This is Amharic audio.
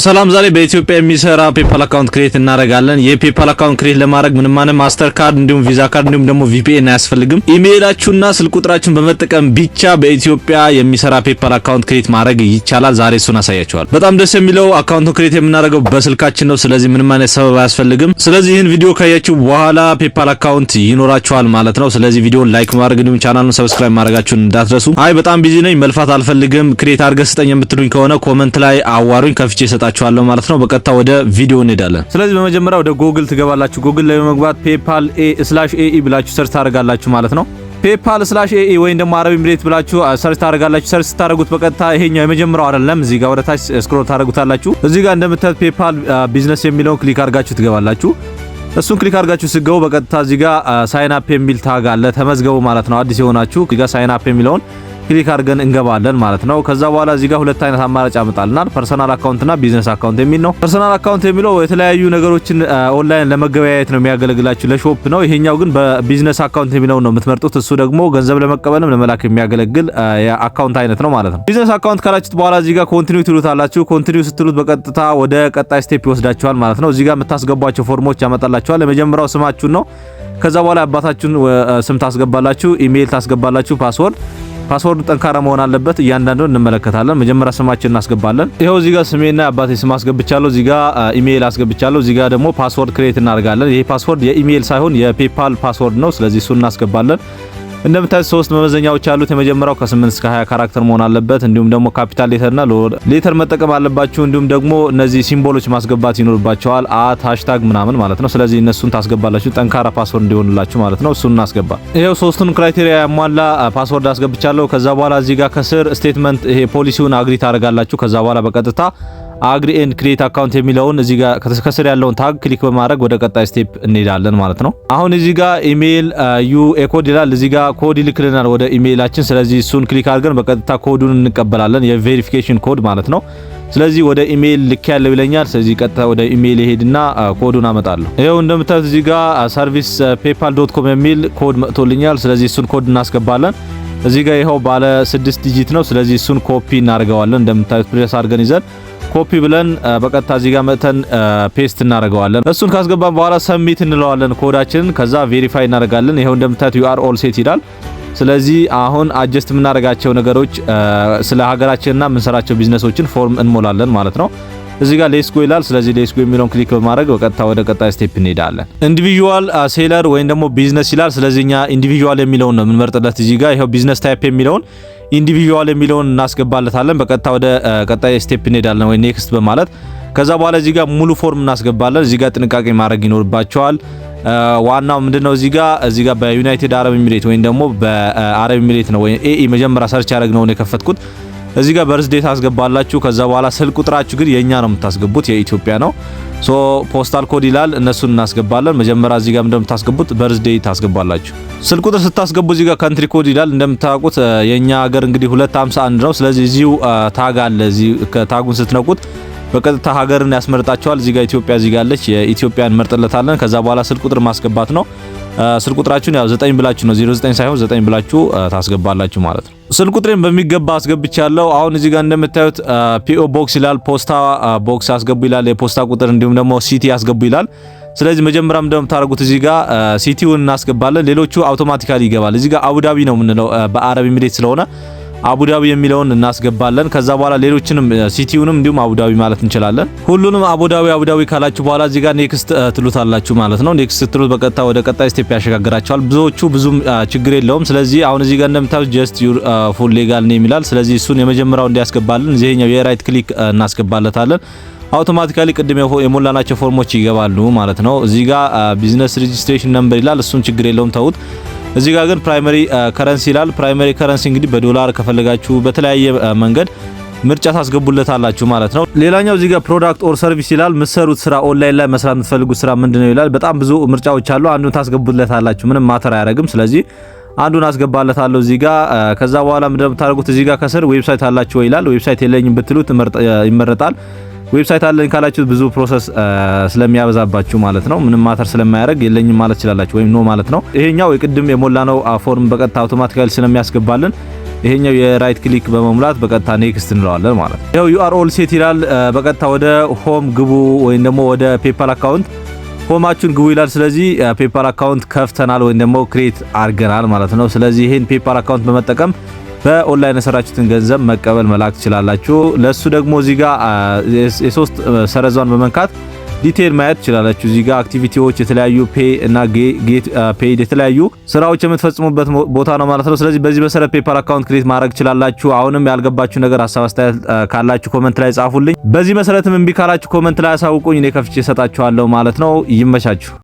ሰላም፣ ዛሬ በኢትዮጵያ የሚሰራ PayPal account create እናደርጋለን። የ PayPal account create ለማድረግ ምንም አይነት MasterCard እንዲሁም Visa card እንዲሁም ደግሞ VPN አያስፈልግም። ኢሜይላችሁና ስልክ ቁጥራችሁን በመጠቀም ብቻ በኢትዮጵያ የሚሰራ PayPal account create ማድረግ ይቻላል። ዛሬ እሱን አሳያችኋለሁ። በጣም ደስ የሚለው account ኡን create የምናደርገው በስልካችን ነው። ስለዚህ ምንም አይነት ሰበብ አያስፈልግም። ስለዚህ ይህን ቪዲዮ ካያችሁ በኋላ PayPal account ይኖራችኋል ማለት ነው። ስለዚህ ቪዲዮን like ማድረግ እንዲሁም ቻናሉን subscribe ማድረጋችሁን እንዳትረሱ። አይ በጣም busy ነኝ፣ መልፋት አልፈልግም፣ create አድርገህ ስጠኝ የምትሉኝ ከሆነ comment ላይ አዋሩኝ፣ ከፍቼ እሰጣችኋለሁ ማለት ነው። በቀጥታ ወደ ቪዲዮ እንሄዳለን። ስለዚህ በመጀመሪያ ወደ ጎግል ትገባላችሁ። ጎግል ላይ በመግባት PayPal A slash AE ብላችሁ search ታደርጋላችሁ ማለት ነው። PayPal/AE ወይም ደግሞ አረብ ኤሚሬት ብላችሁ search ታደርጋላችሁ። Search ስታደርጉት በቀጥታ ይሄኛው የመጀመሪያው አይደለም። እዚህ ጋር ወደ ታች scroll ታደርጉታላችሁ። እዚህ ጋር እንደምታዩት PayPal business የሚለውን click አድርጋችሁ ትገባላችሁ። እሱን click አድርጋችሁ ስትገቡ በቀጥታ እዚህ ጋር sign up የሚል tag አለ። ተመዝገቡ ማለት ነው። አዲስ የሆናችሁ እዚህ ጋር sign up የሚለውን click አድርገን እንገባለን ማለት ነው። ከዛ በኋላ እዚህ ጋር ሁለት አይነት አማራጭ ያመጣልናል። Personal account እና business account የሚል ነው። Personal account የሚለው የተለያዩ ነገሮችን ኦንላይን ለመገበያየት ነው የሚያገለግላችሁ፣ ለ shop ነው። ይሄኛው ግን በ business account የሚለው ነው የምትመርጡት። እሱ ደግሞ ገንዘብ ለመቀበልም ለመላክ የሚያገለግል የ account አይነት ነው ማለት ነው። Business account ካላችሁት በኋላ እዚህ ጋር continue ትሉታላችሁ። Continue ስትሉት በቀጥታ ወደ ቀጣይ step ይወስዳችኋል ማለት ነው። እዚህ ጋር የምታስገቧቸው ፎርሞች ያመጣላችኋል። የመጀመሪያው ስማችሁን ነው። ከዛ በኋላ አባታችሁን ስም ታስገባላችሁ፣ ኢሜይል ታስገባላችሁ፣ password ኡ ጠንካራ መሆን አለበት። እያንዳንዱን እንመለከታለን። መጀመሪያ ስማችንን እናስገባለን። ይኸው እዚህ ጋር ስሜና አባቴ ስም አስገብቻለሁ። እዚህ ጋር ኢሜይል አስገብቻለሁ። እዚህ ጋር ደግሞ password create እናደርጋለን። ይሄ password የ email ሳይሆን የ PayPal password ነው። ስለዚህ እሱን እናስገባለን። እንደምታዩት ሶስት መመዘኛዎች አሉት። የመጀመሪያው ከ8 እስከ 20 character መሆን አለበት። እንዲሁም ደግሞ capital letter እና lower letter መጠቀም አለባችሁ። እንዲሁም ደግሞ እነዚህ symbol ኦች ማስገባት ይኖርባችኋል። At፣ hashtag ምናምን ማለት ነው። ስለዚህ እነሱን ታስገባላችሁ ጠንካራ password እንዲሆንላችሁ ማለት ነው። እሱን እናስገባ። ይሄው ሶስቱን criteria ያሟላ password አስገብቻለሁ። ከዛ በኋላ እዚህ ጋር ከስር statement ይሄ ፖሊሲውን agree ታደርጋላችሁ። ከዛ በኋላ በቀጥታ agree and create account የሚለውን እዚህ ጋር ከስር ያለውን tag click በማድረግ ወደ ቀጣይ step እንሄዳለን ማለት ነው። አሁን እዚህ ጋር email you a code ይላል። እዚህ ጋር ኮድ ይልክልናል ወደ ኢሜይላችን። ስለዚህ እሱን click አድርገን በቀጥታ ኮዱን እንቀበላለን፣ የ verification code ማለት ነው። ስለዚህ ወደ ኢሜይል ልኬያለሁ ይለኛል። ስለዚህ ቀጥታ ወደ ኢሜይል ሄድና ኮዱን አመጣለሁ። ይኸው እንደምታዩት እዚህ ጋር service PayPal.com የሚል ኮድ መጥቶልኛል። ስለዚህ እሱን ኮድ እናስገባለን። እዚህ ጋር ይኸው ባለ 6 digit ነው። ስለዚህ እሱን ኮፒ እናደርገዋለን። እንደምታዩት ፕሬስ አድርገን ይዘን ኮፒ ብለን በቀጥታ እዚህ ጋር መጥተን paste እናደርገዋለን። እሱን ካስገባን በኋላ submit እንለዋለን ኮዳችንን። ከዛ verify እናደርጋለን። ይኸው እንደምታዩት "you are all set" ይላል። ስለዚህ አሁን adjust የምናደርጋቸው ነገሮች ስለ ሀገራችንና የምንሰራቸው ቢዝነሶችን ፎርም እንሞላለን ማለት ነው። እዚህ ጋር let's go ይላል። ስለዚህ let's go የሚለውን click በማድረግ በቀጥታ ወደ ቀጣይ step እንሄዳለን። Individual seller ወይም ደግሞ ቢዝነስ ይላል። ስለዚህ እኛ individual የሚለውን ነው የምንመርጥለት። እዚህ ጋር ይኸው business type የሚለውን individual የሚለውን እናስገባለታለን። በቀጥታ ወደ ቀጣይ step እንሄዳለን ወይ next በማለት። ከዛ በኋላ እዚህ ጋር ሙሉ ፎርም እናስገባለን። እዚህ ጋር ጥንቃቄ ማድረግ ይኖርባችኋል። ዋናው ምንድነው? እዚህ ጋር በ United Arab Emirate ወይም ደግሞ በአረብ ኤሚሬት ነው ወይ AE መጀመሪያ search ያደረግነውን የከፈትኩት። እዚህ ጋር birth date ታስገባላችሁ። ከዛ በኋላ ስልክ ቁጥራችሁ ግን የኛ ነው የምታስገቡት፣ የኢትዮጵያ ነው። So postal code ይላል፣ እነሱን እናስገባለን። መጀመሪያ እዚህ ጋር እንደምታስገቡት birth date ታስገባላችሁ። ስልክ ቁጥር ስታስገቡ እዚህ ጋር country code ይላል። እንደምታውቁት የኛ ሀገር እንግዲህ 251 ነው። ስለዚህ እዚሁ tag አለ። እዚህ tag ኡን ስትነኩት በቀጥታ ሀገርን ያስመርጣችኋል። እዚህ ጋር ኢትዮጵያ እዚህ ጋር አለች። የኢትዮጵያን እንመርጥለታለን። ከዛ በኋላ ስልክ ቁጥር ማስገባት ነው። ስልክ ቁጥራችሁን ያው 9 ብላችሁ ነው፣ 09 ሳይሆን 9 ብላችሁ ታስገባላችሁ ማለት ነው። ስልክ ቁጥሬን በሚገባ አስገብቻለሁ። አሁን እዚህ ጋር እንደምታዩት P.O. Box ይላል፣ ፖስታ box አስገቡ ይላል፣ የፖስታ ቁጥር እንዲሁም ደግሞ city አስገቡ ይላል። ስለዚህ መጀመሪያም እንደምታደርጉት እዚህ ጋር city ውን እናስገባለን። ሌሎቹ automatically ይገባል። እዚህ ጋር አቡዳቢ ነው የምንለው፣ በአረብ ኤሚሬት ስለሆነ አቡዳቢ የሚለውን እናስገባለን። ከዛ በኋላ ሌሎችንም city ውንም እንዲሁም አቡዳቢ ማለት እንችላለን። ሁሉንም አቡዳቢ አቡዳቢ ካላችሁ በኋላ እዚህ ጋር next ትሉታላችሁ ማለት ነው። Next ስትሉት በቀጥታ ወደ ቀጣይ step ያሸጋግራችኋል። ብዙዎቹ ብዙም ችግር የለውም። ስለዚህ አሁን እዚህ ጋር እንደምታዩት just your full legal name ይላል። ስለዚህ እሱን የመጀመሪያው እንዲያስገባልን እዚህኛው የ right click እናስገባለታለን። Automatically ቅድም የሞላናቸው ፎርሞች ይገባሉ ማለት ነው። እዚህ ጋር business registration number ይላል። እሱን ችግር የለውም፣ ተውት። እዚህ ጋር ግን primary currency ይላል። Primary currency እንግዲህ በዶላር ከፈለጋችሁ በተለያየ መንገድ ምርጫ ታስገቡለታላችሁ ማለት ነው። ሌላኛው እዚህ ጋር product or service ይላል። የምትሰሩት ስራ፣ ኦንላይን ላይ መስራት የምትፈልጉት ስራ ምንድነው ይላል። በጣም ብዙ ምርጫዎች አሉ። አንዱን ታስገቡለታላችሁ። ምንም matter አያደርግም። ስለዚህ አንዱን አስገባለታለሁ እዚህ ጋር። ከዛ በኋላ ምንድነው የምታደርጉት? እዚህ ጋር ከስር website አላችሁ ወይ ይላል። Website የለኝም ብትሉት ይመረጣል። Website አለኝ ካላችሁ ብዙ process ስለሚያበዛባችሁ ማለት ነው። ምንም matter ስለማያደርግ የለኝም ማለት ትችላላችሁ ወይም no ማለት ነው። ይሄኛው የቅድም የሞላነው ፎርም በቀጥታ automatically ስለሚያስገባልን ይሄኛው የ right click በመሙላት በቀጥታ next እንለዋለን ማለት ነው። ይኸው "You are all set" ይላል። በቀጥታ ወደ home ግቡ ወይም ደግሞ ወደ PayPal account home ኣችሁን ግቡ ይላል። ስለዚህ PayPal account ከፍተናል ወይም ደግሞ create አድርገናል ማለት ነው። ስለዚህ ይሄን PayPal account በመጠቀም በኦንላይን የሰራችሁትን ገንዘብ መቀበል መላክ ትችላላችሁ። ለሱ ደግሞ እዚህ ጋር የሶስት ሰረዟን በመንካት detail ማየት ትችላላችሁ። እዚህ ጋር activity ዎች፣ የተለያዩ pay እና get paid የተለያዩ ስራዎች የምትፈጽሙበት ቦታ ነው ማለት ነው። ስለዚህ በዚህ መሰረት PayPal account create ማድረግ ትችላላችሁ። አሁንም ያልገባችሁ ነገር፣ ሀሳብ አስተያየት ካላችሁ comment ላይ ጻፉልኝ። በዚህ መሰረትም እምቢ ካላችሁ comment ላይ አሳውቁኝ፣ እኔ ከፍቼ እሰጣችኋለሁ ማለት ነው። ይመቻችሁ።